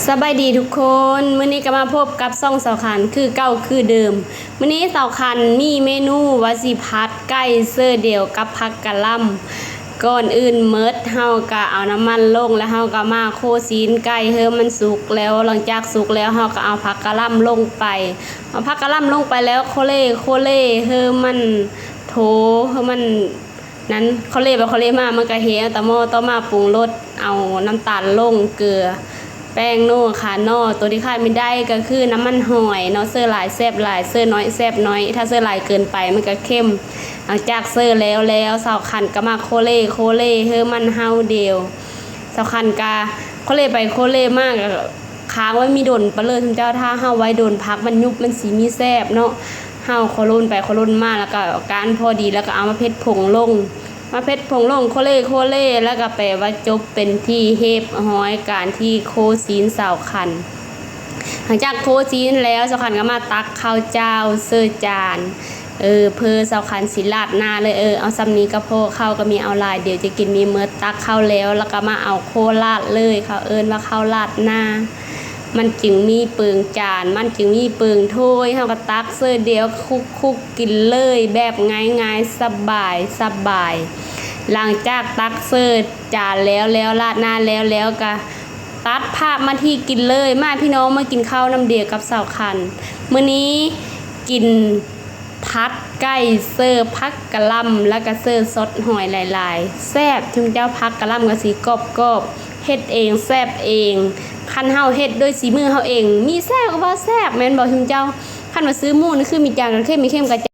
ສະບາຍດີທຸກຄົນ, ມື້ນີ້ກໍມາພົບກັບຊ່ອງສາວຂັນຄືເກົ່າຄືເດີມ. ມື້ນີ້ສາວຂັນມີເມນູວ່າຊິຜັດໄກ່ເຊີດຽວກັບຜັກກະຫຼ່ຳ. ກ່ອນອື່ນໝົດເຮົາກໍເອົານ້ຳມັນລົງ ແລ້ວເຮົາກໍມາໂຄຊີ້ນໄກ່ໃຫ້ມັນສຸກ, ແລ້ວຫຼັງຈາກສຸກແລ້ວເຮົາກໍເອົາຜັກກະຫຼ່ຳລົງໄປ. ເອົາຜັກກະຫຼ່ຳລົງໄປແລ້ວໂຄເລໂຄເລໃຫ້ມັນໂທ ໃຫ້ມັນ ນັ້ນ ເຂົາເລໄປເຂົາເລມາ ມັນກະເຮເອົາຕາໝໍ້. ຕໍ່ມາປຸງລົດ ເອົານ້ຳຕານລົງ ເກືອ ແປ້ງນົວ ຂານໍ. ຕົວທີ່ຂາດບໍ່ໄດ້ກໍຄືນ້ຳມັນຫອຍເນາະ, ເຊີຫຼາຍແຊບຫຼາຍ ເຊີໜ້ອຍແຊບໜ້ອຍ, ຖ້າເຊີຫຼາຍເກີນໄປມັນກະເຄັມ. ຫຼັງຈາກເຊີແລ້ວແລ້ວ ສາວຂັນກໍມາໂຄເລໂຄເລໃຫ້ມັນເຫົ່າດຽວ. ສາວຂັນກະໂຄເລໄປໂຄເລມາ ກະຄ້າງໄວ້ມີດົນປານເລີຍ ຊຸມເຈົ້າ. ຖ້າເຮົາໄວ້ດົນ ຜັກມັນຍຸບ ມັນຊິມີແຊບເນາະ. ເຮົາໂຄລົນໄປໂຄລົນມາ ແລ້ວກໍກ້ານພໍດີ ແລ້ວກໍເອົາມາເຜັດຜົງລົງ ມາເຜັດຜົງລົງ ໂຄເລໂຄເລ ແລ້ວກໍແປວ່າຈົບເປັນທີ່ຮຽບຮ້ອຍການທີ່ໂຄຊີ້ນສາວຂັນ. ຫຼັງຈາກໂຄຊີ້ນແລ້ວ ສາວຂັນກໍມາຕັກເຂົ້າຈ້າວເສີຈານ. ເອີ ເພີສາວຂັນຊິລາດໜ້າເລີຍ. ເອີ ເອົາສ່ຳນີ້ກໍພໍ, ເຂົ້າກໍມີເອົາຫຼາຍ ດຽວຈະກິນມີໝົດ. ຕັກເຂົ້າແລ້ວ ແລ້ວກໍມາເອົາໂຄລາດເລີຍ, ເຂົາເອີ້ນວ່າເຂົ້າລາດໜ້າ. ມັນຈຶ່ງມີເປິງຈານ ມັນຈຶ່ງມີເປິງຖ້ວຍ. ເຮົາກໍຕັກເສີດຽວ ຄຸກໆ ກິນເລີຍ ແບບງ່າຍໆ ສະບາຍສະບາຍ. ຫຼັງຈາກຕັກເສີຈານແລ້ວແລ້ວ ລາດໜ້າແລ້ວແລ້ວ ກໍຕັດພາບມາທີ່ກິນເລີຍ. ມາພີ່ນ້ອງ ມາກິນເຂົ້ານຳດຽວກັບສາວຂັນ. ມື້ນີ້ກິນຜັດໄກ່ເສີຜັກກະຫຼ່ຳ ແລ້ວກໍເສີຊອດຫອຍຫຼາຍໆ ແຊບ ຊຸມເຈົ້າ. ຜັກກະຫຼ່ຳກໍຊິກອບໆ ເຮັດເອງແຊບເອງ. ຄັນເຮົາເຮັດດ້ວຍສີມືເຮົາເອງ ມີແຊບກໍວ່າແຊບ ແມ່ນບໍ່ຊຸມເຈົ້າ? ຄັນວ່າຊື້ໝູ່ນີ້ຄືມີຈານກໍເຄັມ ມີເຄັມກໍ